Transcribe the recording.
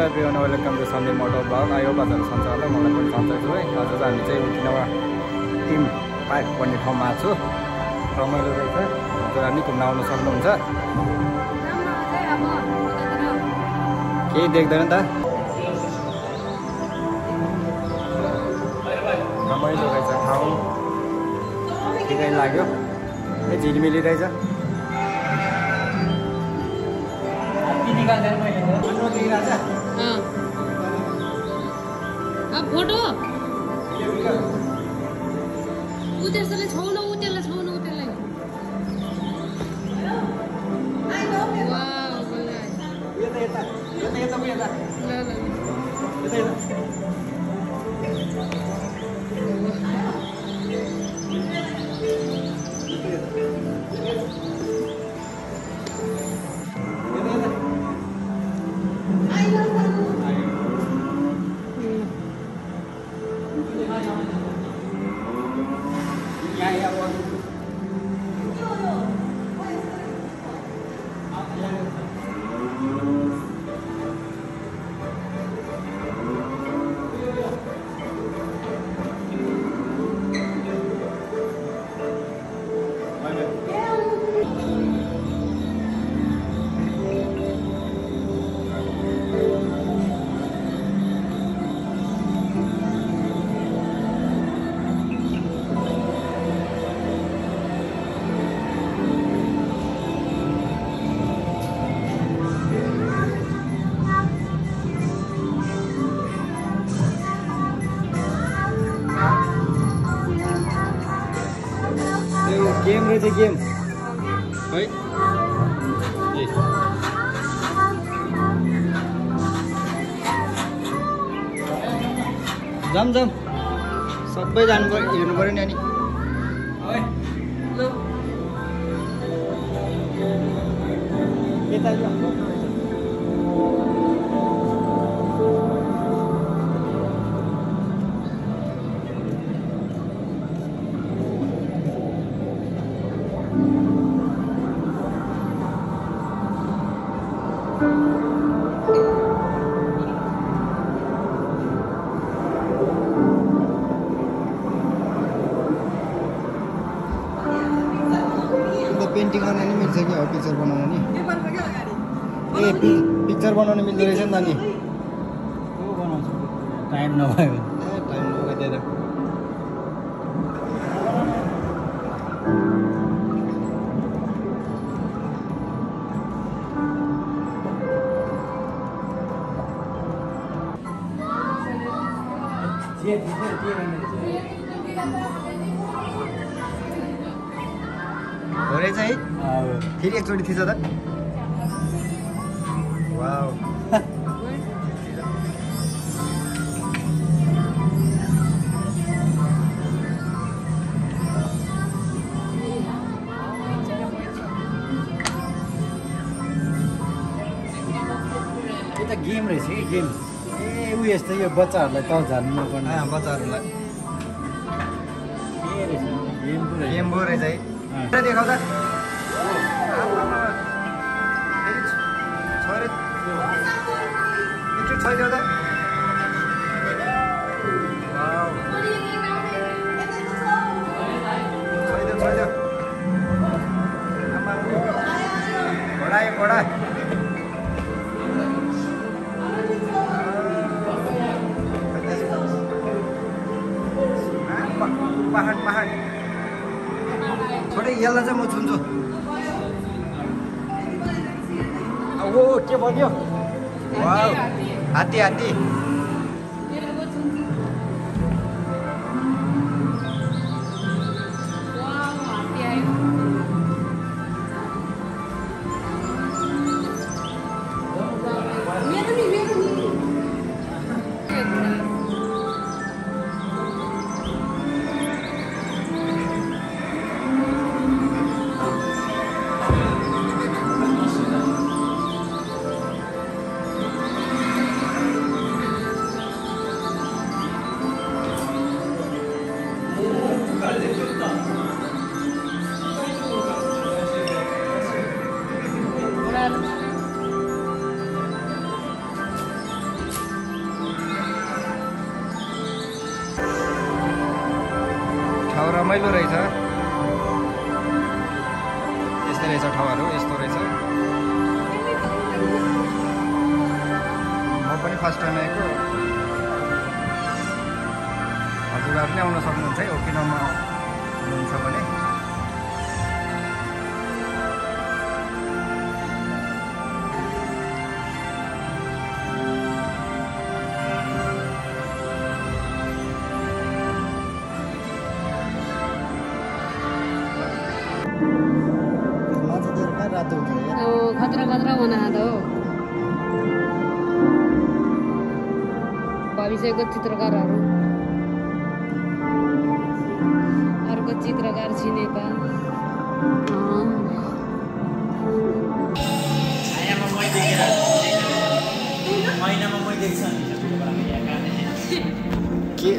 everyone, welcome to Sunday Motor Vlog. I hope हजुर सन्चै होला मलाई पनि सन्चै छु है। आज चाहिँ हामी चाहिँ उकिनवा टिम पार्क भन्ने ठाउँमा छु। रमाइलो रहेछ। हजुरहरु घुम्न आउन सक्नुहुन्छ। केही देख्दैन त? रमाइलो रहेछ ठाउँ। ठिकै लाग्यो। ए झिलिमिली रहेछ। फोटो उतेर्सले छौ न उतेर्ला छौ न उतेर्ला वाव यता यता यता यता यता ल ल यता यता गेम रहेछ गेम है जाम जाम सबै जानु पर्यो हेर्नु पर्यो नि अनि पेन्टिङ गर्न नि मिल्छ कि हो पिक्चर बनाउन नि ए पिक्चर बनाउन मिल्दो रहेछ नि त नि टाइम नभयो ए टाइम नभयो त्यही हो रहेछ है फेरि एकचोटि थिच त वाउ यो त गेम रहेछ कि गेम ए उ यस्तो यो बच्चाहरूलाई त झार्नु नपर्ने बच्चाहरूलाई गेम पो रहेछ है देखाउ त छैन त घोडा पहाड पहाड छोटै यसलाई चाहिँ म छुन्छु ओ के भन्यो वाउ हात्ती हात्ती रमाइलो रहेछ। यस्तै रहेछ ठाउँहरू, यस्तो रहेछ। म पनि फर्स्ट टाइम आएको। हजुरहरू पनि आउन सक्नुहुन्छ है ओकिनावामा हुनुहुन्छ भने। खतरा खतरा बना दो भविष्यको चित्रकारहरू अर्को चित्रकार चिनेका के